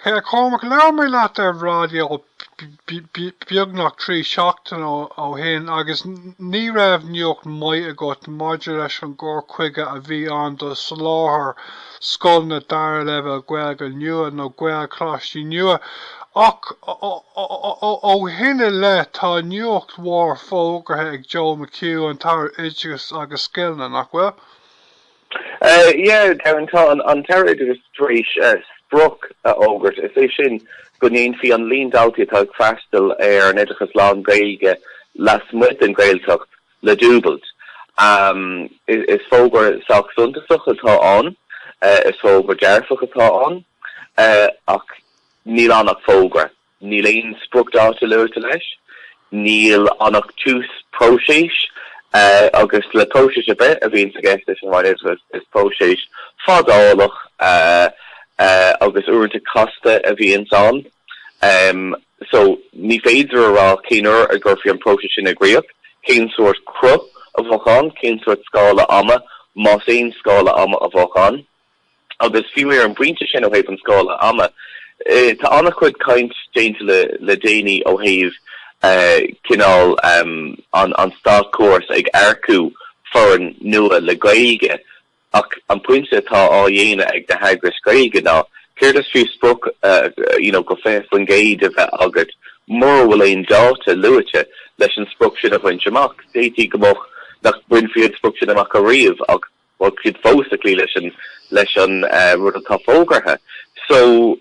A Chormaic, labhair mé leat ar raidió beagnach 3 seachtaine ó shin agus ní raibh nuacht mhaith agat maidir leis an gcur chuige a bhí ann do soláthar scoileanna dara leibhéal Gaeilge nua nó Gaelcholáistí nua. Ach ó shin i leith tá nuacht mhór fógartha ag Joe McHugh, an tAire Oideachais agus Scileanna, nach bhfuil? Yeah, Darren, tá an tAire Oideachais tar éis sprioc a fhógairt, is é sin go ndéanfaí an líon daltaí atá ag freastal ar an oideachas lán-Ghaeilge lasmuigh den Ghaeltacht le dúbailt. Is fógra sách suntasach atá ann, is fógra dearfach atá ann, ach níl ann ach fógra. Níl aon spriocdháta luaite leis. Níl ann ach tús próiseas agus le próiseas ar bith a bhíonns i gceist leis an Roinn Oideachais is próiseas fadálach agus uaireanta casta a bhíonns ann. So ní féidir a rá cén uair a gcuirfí an próiseas sin i gcrích, cén sórt cruth a bheadh ann, cén sórt scála ama, más aon scála ama a bheadh ann. Agus fiú ar an bpointe sin ó thaobh an scála ama, tá an-chuid caint déanta le déanaí ó thaobh cineál an státchóras ag earcú foireann nua le Gaeilge ach an pointe atá á dhéanamh ag na heagrais Ghaeilge ná céard is fiú sprioc you know go 20% a bheith agat mura bhfuil aon dáta luaite leis an sprioc sin a bhaint amach. D'fhéadfaí go mbeadh nach mbainfí an sprioc sin amach ariamh ach bheadh siad fós ag cloí leis an leis an rud atá fógartha. So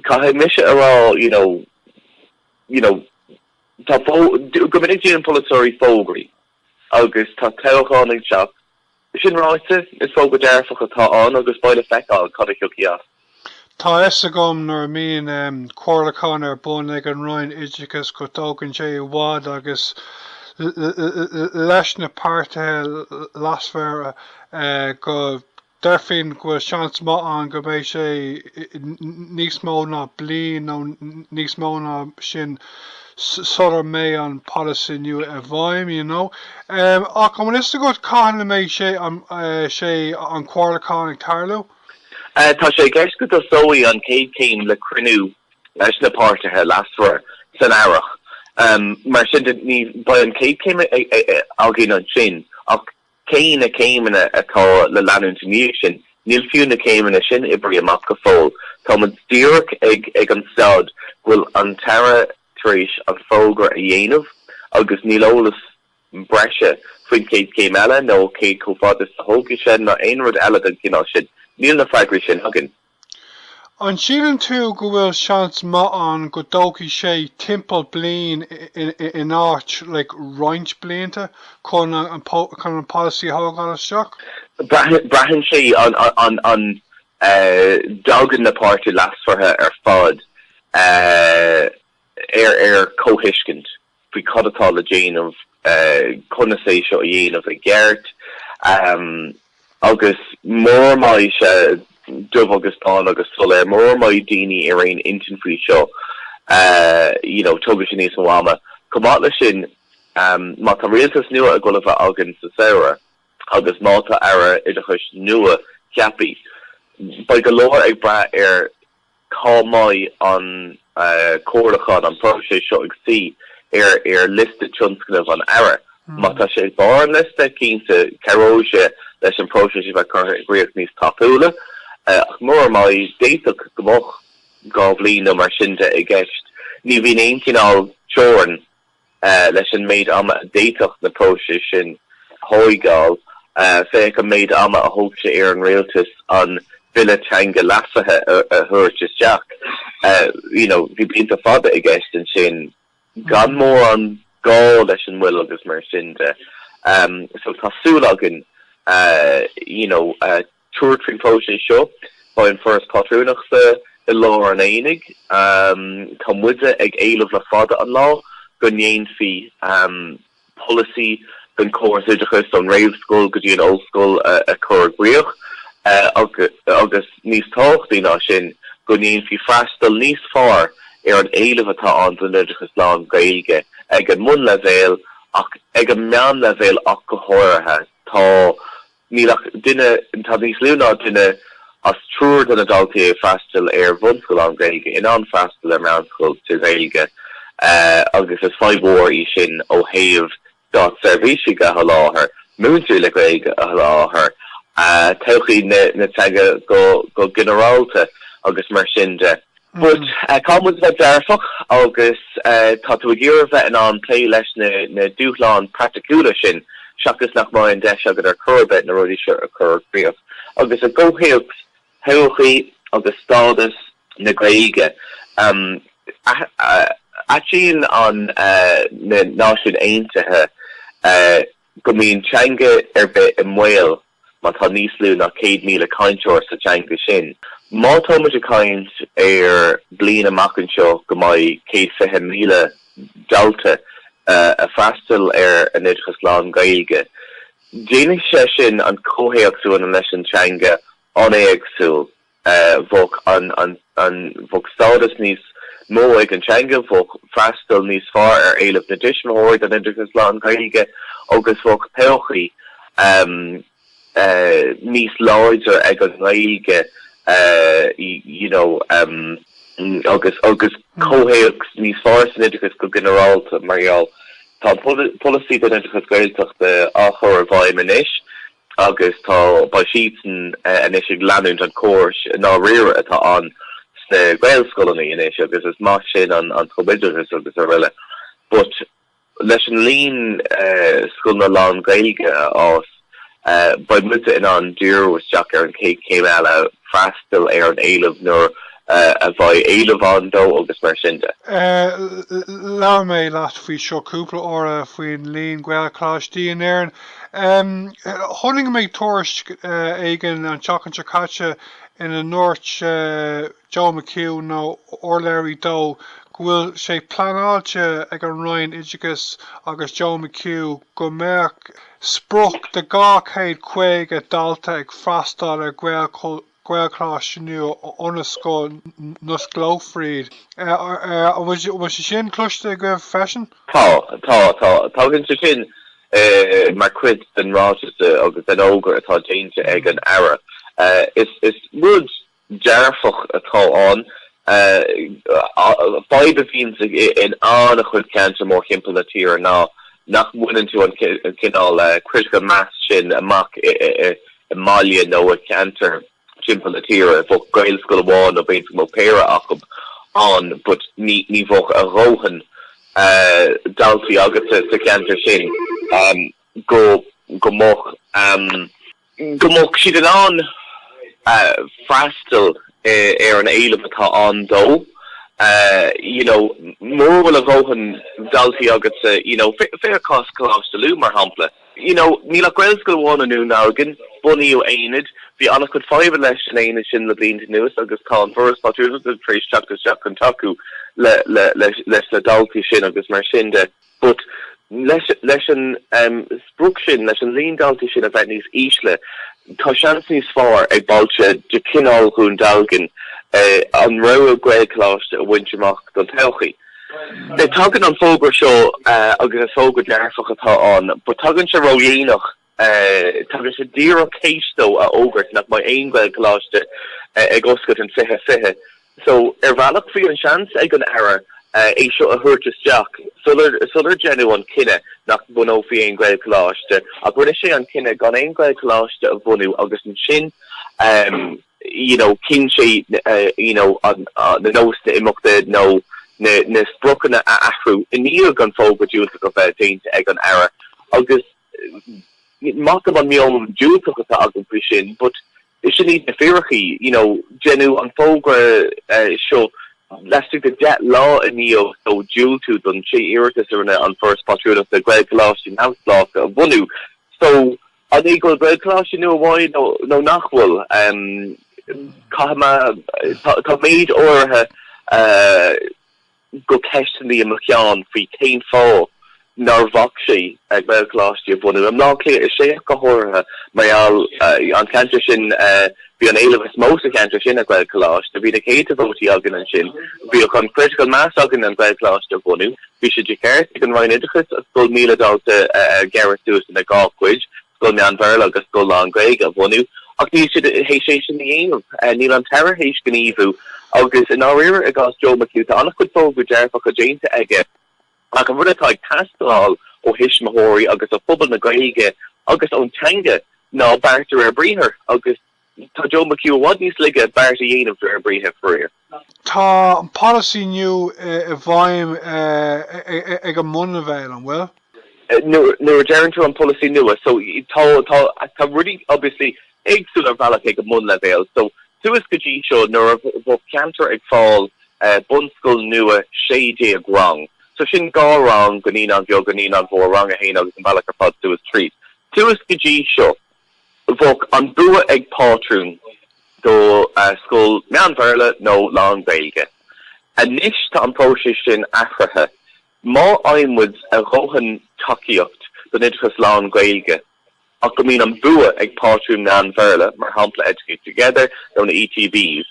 caithfidh mise a rá you know you know tá go minic déanann polaiteoirí fógraí agus tá toghchán ag teacht. Sin ráite, is fógra dearfach atá ann agus beidh le feiceáil cad a thiocfaidh as. Tá a fhios agam nuair a mbíonn comhairliúchán ar bun ag an Roinn Oideachais go dtógann sé i bhfad agus leis na páirtithe leasmhara go déarfainn go bhfuil seans maith ann go mbeidh sé níos mó ná bliain nó níos mó ná sin sula mbeidh an polasaí nua i bhfeidhm, you know. Ach an bhfuil fhios agat cathain a mbeidh sé sé an comhairliúchán ag tarlú? Tá sé i gceist go dtosóidh an chéad chéim le cruinniú leis na páirtithe leasmhara san earrach. Mar sin de, ní beidh an chéad chéim againn ansin ach cé na céimeanna atá le leanúint i ndiaidh sin? Níl fiú na céimeanna sin oibrithe amach go fóill. Tá muid díreach ag an staid go bhfuil an tAire tar éis an fógra a dhéanamh agus níl eolas breise faoin chéad chéim eile nó cé chomh fada is a thógfaidh sé ná aon rud eile den chineál sin. Níl na freagraí sin againn. An síleann tú go bhfuil seans maith ann go dtógfaidh sé timpeall bliain in áit like roinnt blianta chun an chun an polasaí a thógáil isteach? Braitheann sé an an dtagann na páirtithe leasmhara ar fad ar ar comhthuiscint. faoi cad atá le déanamh, conas é seo a dhéanamh i gceart agus mura mbeidh sé dubh agus bán agus soiléir, mura mbeidh daoine ar aon intinn faoi seo, you know, tógfaidh sé níos mó ama. Chomh maith leis sin, má tá rialtas nua ag dul a bheith againn sa samhradh agus má tá Aire Oideachais nua ceaptha, beidh go leor ag brath ar cá mbeidh an comhairliúchán, an próiseas seo ag suí ar ar liosta tionscnamh an Aire. Má tá sé ag barr an liosta, cinnte, cabhróidh sé leis an próiseas a bheith curtha i gcrích níos tapúla, ach mura mbeidh, d'fhéadfadh go mbeadh 2 bhliain nó mar sin de i gceist. Ní bhíonn aon chineál teorainn leis an méid ama a d'fhéadfadh na próisis sin a thóigeáil. Féach an méid ama a thóg sé ar an rialtas an Bille Teanga leasaithe a thabhairt isteach. You know, bhí blianta fada i gceist ansin gan mórán gá leis an moill agus mar sin de. So tá súil againn, you know, tabhairt faoin phróiseas seo. Beidh an Foras Pátrúnachta i lár an aonaigh. Tá muide ag éileamh le fada an lá go ndéanfaí polasaí don chóras oideachais, ón réamhscoil go dtí an ollscoil, a chur i gcrích agus, níos tábhachtaí ná sin, go ndéanfaí freastal níos fearr ar an éileamh atá ann don oideachas lán-Ghaeilge ag an mbunleibhéal ach ag an meánleibhéal ach go háirithe. Tá. Níl ach duine, tá níos lú ná duine. as triúr de na daltaí ag freastal ar bhunscoil lán-Ghaeilge in ann freastal ar mheánscoil trí Ghaeilge agus is fadhb mhór í sin ó thaobh státseirbhísigh a sholáthar, múinteoirí le Gaeilge a sholáthar, todhchaí na teanga go ginearálta agus mar sin de. But caithfidh muid a bheith dearfach agus tá tú ag iarraidh bheith in ann plé leis na dúshláin praiticiúla sin seachas nach mbeidh an deis agat ar chor ar bith na rudaí seo a chur i gcrích. Agus i gcomhthéacs todhchaí agus stádas na Gaeilge, áitíonn an na Náisiúin Aontaithe go mbíonn teanga ar bith i mbaol má tá níos lú ná 100,000 cainteoir sa teanga sin. Má tá muid ag caint ar bliain amach anseo go mbeidh 120,000 dalta ag freastal ar an oideachas lán-Ghaeilge, déanfaidh sé sin an comhthéacs a bhaineann leis an teanga an-éagsúil. bheadh an bheadh stádas níos mó ag an teanga, bheadh freastal níos fearr ar éileamh na dtuismitheoirí don oideachas lán-Ghaeilge agus bheadh todhchaí níos láidre ag an nGaeilge you know agus agus comhthéacs níos fearr san oideachas go ginearálta mar gheall tá an polasaí don oideachas Gaeltachta á chur i bhfeidhm anois. agus tá, beidh siadsan anois ag leanúint an chórais i ndáiríre atá ann sna Gaelscoileanna anois agus is maith sin an tumoideachas agus araile but leis an líon scoileanna lán-Ghaeilge a fhás beidh muide in ann díriú isteach ar an chéad chéim eile, freastal ar an éileamh nuair a bheidh éileamh ann dó agus mar sin de. Labhair mé leat faoi seo cúpla uair faoin líon Gaelcholáistí in Éirinn. Chonaic mé tuairisc éigin an tseachtain seo caite ina ndúirt Joe McHugh nó urlabhraí dó go bhfuil sé pleanáilte ag an Roinn Oideachais agus Joe McHugh go mbeadh sprioc de 250 dalta ag freastal ar Ghaelcholáiste nua ionas go n-osclófar iad. An bhfuil sé sin cloiste agaibh freisin? Tá, tá, tá. Tagann sé sin mar chuid den ráiteas agus den fhógra atá déanta ag an Aire. Is rud dearfach atá ann. Fadhb a bhíonn in an-chuid ceantar mórthimpeall na tíre ná nach mbaineann tú an cineál critical mass sin amach i mbaile nó i gceantar timpeall na tíre. Bheadh Gaelscoil amháin nó b'fhéidir go mbeadh péire acu ann but ní bheadh a dhóthain daltaí agatsa sa cheantar sin go go mbeadh go mbeadh siad in ann freastal ar an éileamh atá ann dó. You know, mura bhfuil a dhóthain daltaí agatsa, you know, féach cás Choláiste Lú mar shampla. You know, níl ach Gaelscoil amháin i nDún Dealgan, bunaíodh aonad, bhí an-chuid fadhbanna leis an aonad sin le blianta anuas agus tá an Foras Pátrúnachta tar éis teacht isteach chun tacú le, le, leis, leis na daltaí sin agus mar sin de. But leis, leis an em, sprioc sin, leis an líon daltaí sin a bheith níos ísle, tá seans níos fearr ag bailte de chineál Dhún Dealgan eh, an rogha Gaelcholáiste a bhaint amach don todhchaí. Now tagann an fógra seo agus is fógra dearfach atá ann, but tagann sé ródhéanach, tagann sé díreach théis dó a fhógairt nach mbeidh aon Ghaelcholáiste ag oscailt in 2020. So ar bhealach bhí an seans ag an Aire é seo a thabhairt isteach sular sular deineadh an cinneadh nach mbunófaí aon Ghaelcholáiste ach rinne sé an cinneadh gan aon Ghaelcholáiste a bhunú agus ansin you know chinn sé you know an na nósanna imeachta nó na na spriocanna a athrú i ndiaidh an fógra diúltach a bheith déanta ag an Aire agus maith dom an meon diúltach atá agam faoi sin but sin iad na fíricí you know deineadh an fógra seo laistigh de 10 lá i ndiaidh dó diúltú don sé iarratas a rinne an Foras Pátrúnachta Gaelcholáistí neamhspleácha a bhunú so An é go bhfuil Gaelcholáiste nua uaidh nó nach bhfuil? Caithfidh mé, tá méid áirithe go ceisteanna i mo cheann faoi cén fáth nár bhac sé Gaelcholáistí a bhunú. I mBleá Cliath 6 ach go háirithe, mar gheall an ceantar sin, bhí an éileamh is mó sa cheantar sin ar Ghaelcholáiste, bhí na céadta vótaí againn ansin, bhíodh an critical mass againn an Gaelcholáiste a bhunú. Bhí sé de cheart ag an Roinn Oideachais an scoil 1,000 dalta a ghearradh suas ina dhá chuid, scoil meán-Bhéarla agus scoil lán-Ghaeilge a bhunú. Ach níl siad théis é sin a dhéanamh. Níl an tAire théis gníomhú agus i ndáiríre i gcás Joe McHugh tá an-chuid fógraí dearfacha déanta aige ach an rud atá ag teastáil ó thuismitheoirí agus ó phobal na Gaeilge agus ón teanga ná beart de réir briathair agus tá Joe McHugh i bhfad níos laige beart a dhéanamh de réir briathair, faraor. Tá an polasaí nua i bhfeidhm ag an mbunleibhéal, an bhfuil? Nuair a deireann tú an polasaí nua, so tá, tá, tá rudaí obviously éagsúil ar bhealach ag an mbunleibhéal. So suas go dtí seo nuair a bheadh ceantar ag fáil bunscoil nua 16 rang, so sin dhá rang go naíonán bheag go naíonán mhór, rang a haon agus an bealach ar fad suas tríd. Suas go dtí seo bheadh an bua ag pátrún do scoil meán-Bhéarla nó lán-Ghaeilge. Anois tá an próiseas sin athraithe. Má fhaigheann muid a dhóthain tacaíocht don oideachas lán-Ghaeilge ach go mbíonn an bua ag pátrún meán-Bhéarla, mar shampla Educate Together nó na ETBs,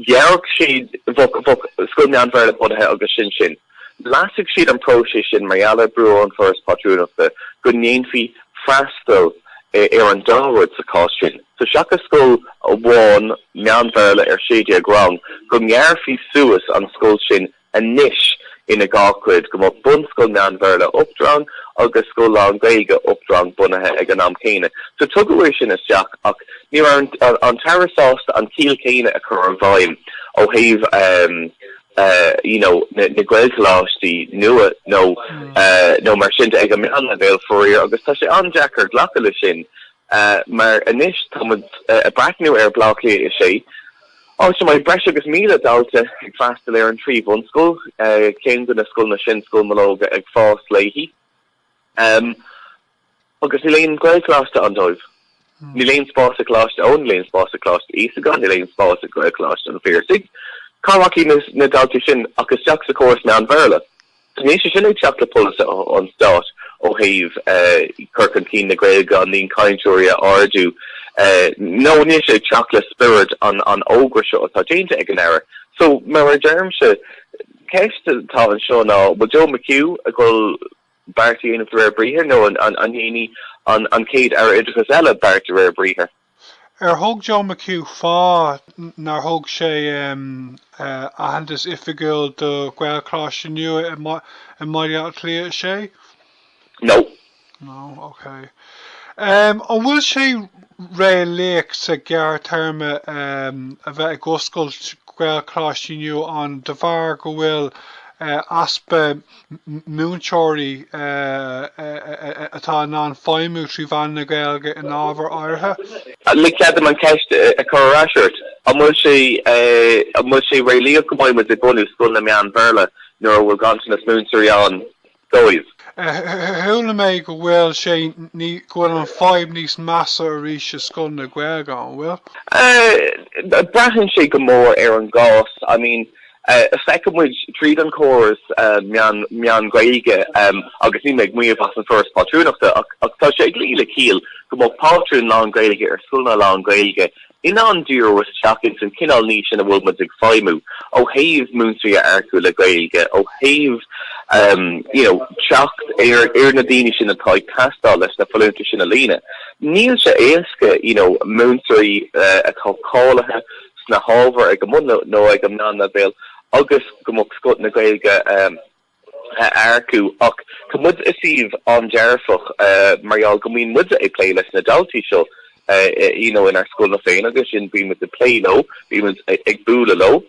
ghearrfadh siad, bheadh, bheadh scoil meán-Bhéarla bunaithe agus sin sin. Leasaigh siad an próiseas sin mar gheall ar brú ón Foras Pátrúnachta go ndéanfaí freastal ar an dá rud sa chás sin. So seachas scoil amháin meán-Bhéarla ar 16 rang, go ngearrfaí suas an scoil sin anois ina dhá chuid, go mbeadh bunscoil meán-Bhéarla 8 rang agus scoil lán-Ghaeilge 8 rang bunaithe ag an am céanna. So tugadh é sin isteach ach ní raibh an tAire sásta an chiall chéanna a chur i bhfeidhm ó thaobh you know na Gaelcholáistí nua nó nó mar sin de ag an meánleibhéal faraor agus tá sé an-deacair glacadh leis sin mar anois tá muid ag breathnú ar Bhaile Átha Cliath 6, áit a mbeidh breis agus 1,000 dalta ag freastal ar an trí bhunscoil, ceann de na scoileanna sin, Scoil Mológa, ag fás léi. Agus níl aon Ghaelcholáiste ann dóibh. Níl aon spás i gColáiste Eoin, níl aon spás i gColáiste Íosagáin, níl aon spás i Gaelcholáiste an Phiarsaigh. Cá rachaidh na daltaí sin ach isteach sa chóras meán-Bhéarla? Níl sé sin ag teacht le polasaithe an stáit ó thaobh cur chun cinn na Gaeilge, an líon cainteoirí a ardú, nó níl sé ag teacht le spiorad an fhógra seo atá déanta ag an Aire. So, mar a deirimse, ceist atá anseo ná, bhfuil Joe McHugh ag dul beart a dhéanamh de réir briathair nó an ndéanfaidh an chéad Aire Oideachais eile beart de réir briathair? Ar thug Joe McHugh fáth nár thug sé aitheantas oifigiúil do Ghaelcholáiste nua i mBaile Átha Cliath 6? No. No, ok. An bhfuil sé réalaíoch sa ghearrthéarma a bheith ag oscailt Gaelcholáistí nua ann de bharr go bhfuil easpa múinteoirí atá in ann feidhmiú trí mheán na Gaeilge in ábhair áirithe. Le cead dom an cheist a chur ar ais ort, an bhfuil sé an bhfuil sé réalaíoch go mbeidh muid ag bunú scoileanna meán-Bhéarla nuair a bhfuil ganntanas múinteoirí ann dóibh? Chuala mé go bhfuil sé go bhfuil an fadhb níos measa arís i scoileanna Gaeilge, an bhfuil? Braitheann sé go mór ar an gcás. I mean, Feiceann muid tríd an chóras meán-Ghaeilge, agus níl mé ag maíomh as an Foras Pátrúnachta, ach tá sé ag luí le ciall go mbeadh pátrún lán-Ghaeilge ar scoileanna lán-Ghaeilge in ann díriú isteach ins an chineál ní sin a bhfuil muid ag feidhmiú ó thaobh múinteoirí a earcú le Gaeilge, ó thaobh you know teacht ar ar na daoine sin atá ag teastáil leis na folúntais sin a líonadh. Níl sé éasca you know múinteoirí atá cáilithe sna hábhair ag an mbun nó ag an meánleibhéal agus go mbeadh scoth na Gaeilge a earcú. Ach tá muid i suíomh an-dearfach mar gheall go mbíonn muide ag plé leis na daltaí seo you know inár scoileanna féin agus sin bíonn muid ag plé leo, bíonn muid ag bualadh leo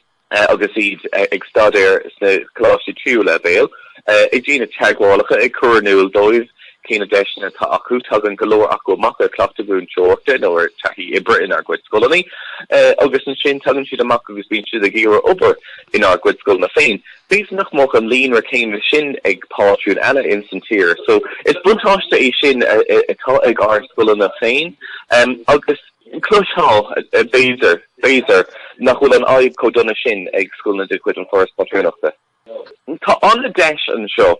agus iad ag staidéar sna coláistí tríú leibhéal, ag déanamh teagmhálacha, ag cur in iúl dóibh cé na deiseanna atá acu. Tagann go leor acu amach ar chleachtadh múinteoireachta nó ar taithí oibre inár gcuid scoileanna agus ansin tagann siad amach agus bíonn siad ag iarraidh obair inár gcuid scoileanna féin. B'fhéidir nach mbeadh an líonra céanna sin ag pátrúin eile ins an tír. So is buntáiste é sin atá ag ár scoileanna féin agus chloisfeá, b'fhéidir, b'fhéidir, nach bhfuil an fhadhb chomh dona sin ag scoileanna de chuid an Foras Pátrúnachta. Tá an-deis anseo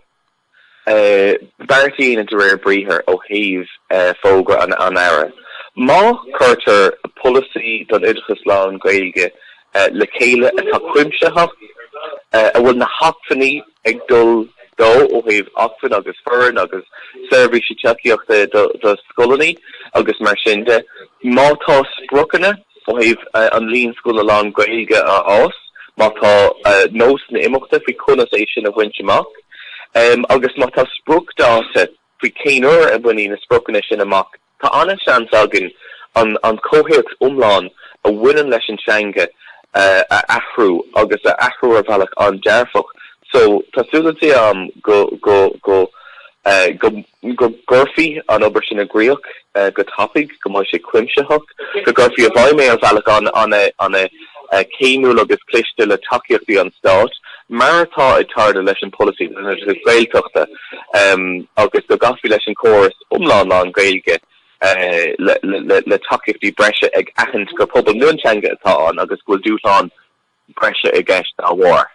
beart a dhéanamh de réir briathair ó thaobh fógra an Aire. Má chuirtear polasaí don oideachas lán-Ghaeilge le chéile atá cuimsitheach, a bhfuil na hacmhainní ag dul. dó ó thaobh acmhainn agus foireann agus seirbhísí tacaíochta do scoileanna agus mar sin de. Má tá spriocanna ó thaobh an líon scoileanna lán-Ghaeilge a fhás, má tá nósanna imeachta faoi conas é sin a bhaint amach agus má tá spriocdháta faoi cén uair a bhainfí na spriocanna sin amach, Tá an-seans againn an comhthéacs iomlán a bhaineann leis an teanga a athrú agus a athrú ar bhealach an-dearfach. So, tá súil agam go go go go go gcuirfí an obair sin i gcrích go tapaidh, go mbeidh sé cuimsitheach, go gcuirfí i bhfeidhm é ar bhealach an-chéimiúil agus cliste le tacaíochtaí an Stáit, mar atá ag tarlú leis an pholasaí don oideachas Gaeltachta, agus go gcaithfí leis an chóras iomlán lán-Ghaeilge le tacaíochtaí breise ag aithint gur pobal mionteanga atá ann agus go bhfuil dúshlán breise i gceist dá bharr.